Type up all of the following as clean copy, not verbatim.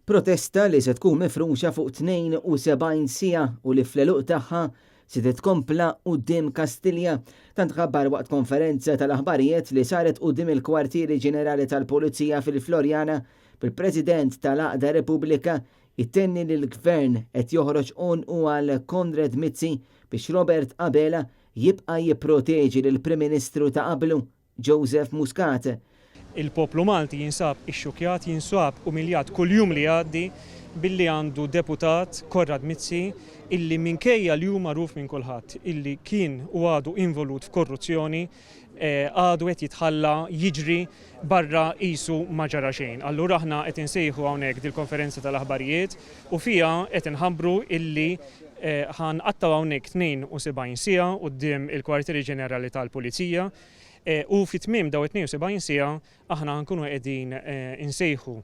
Protesta li se tkun mifruxa fuq 72 siegħa u li fl-għeluq tagħha se titkompla quddiem Kastilja. Tant ħabbar waqt konferenza tal-aħbarijiet li saret quddiem il-Kwartieri Ġenerali tal-Pulizija fil-Floriana bil-President tal-Għaqda Repubblika jtenni li l-Gvern qed joħroġ għonqu għal Konrad Mizzi biex Robert Abela jibqa' jipproteġi lill-Prim Ministru ta' qablu, Joseph Muscat. Il-poplu Malti jinsab ixxukkjat, jinsab umiljat kull jum li jgħaddi billi għandu deputat, Konrad Mizzi, illi minkejja li hu magħruf minn kulħadd illi kien u għadu involut f'korruzzjoni, għadu qed jitħalla jiġri barra qisu ma ġara xejn. Allura aħna qed insejħu hawnhekk dil-konferenza tal-aħbarijiet u fiha qed inħabbru illi ħa nqattgħu hawnhekk 72 siegħa quddiem il-Kwartieri Ġenerali tal-Pulizija u fi tmiem dawn it-72 siegħa aħna ħa nkunu qegħdin insejħu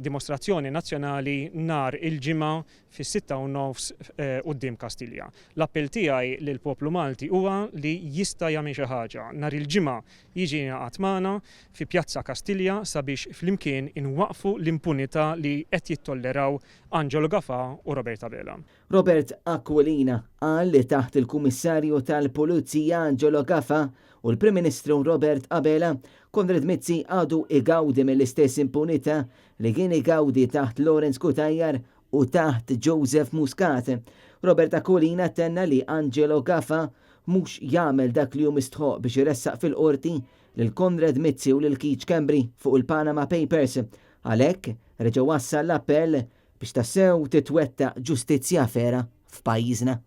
dimostrazzjoni nazzjonali nhar il-Ġimgħa fis-6:30 quddiem Kastilja. L-appell tiegħi lill-poplu Malti huwa li jista' jagħmel xi ħaġa. Nhar il-Ġimgħa jiġi jingħaqad magħna fi Pjazza Kastilja sabiex flimkien inwaqqfu l-impunità li qed jittolleraw Angelo Gafà u Robert Abela. Robert Aquilina qal li taħt il-Kummissarju tal-Pulizija Angelo Gafà u l-Prim Ministru Robert Abela, Konrad Mizzi għadu igawdi mill-istess impunità li kien igawdi taħt Lawrence Cutajar u taħt Joseph Muscat. Robert Aquilina tenna li Angelo Gafà mhux jagħmel dak li hu mistħoqq biex iressaq fil-Qorti lil Konrad Mizzi u lil Keith Schembri fuq il-Panama Papers. Għalhekk, reġa' wassal l-appell biex tassew titwettaq ġustizzja vera f'pajjiżna.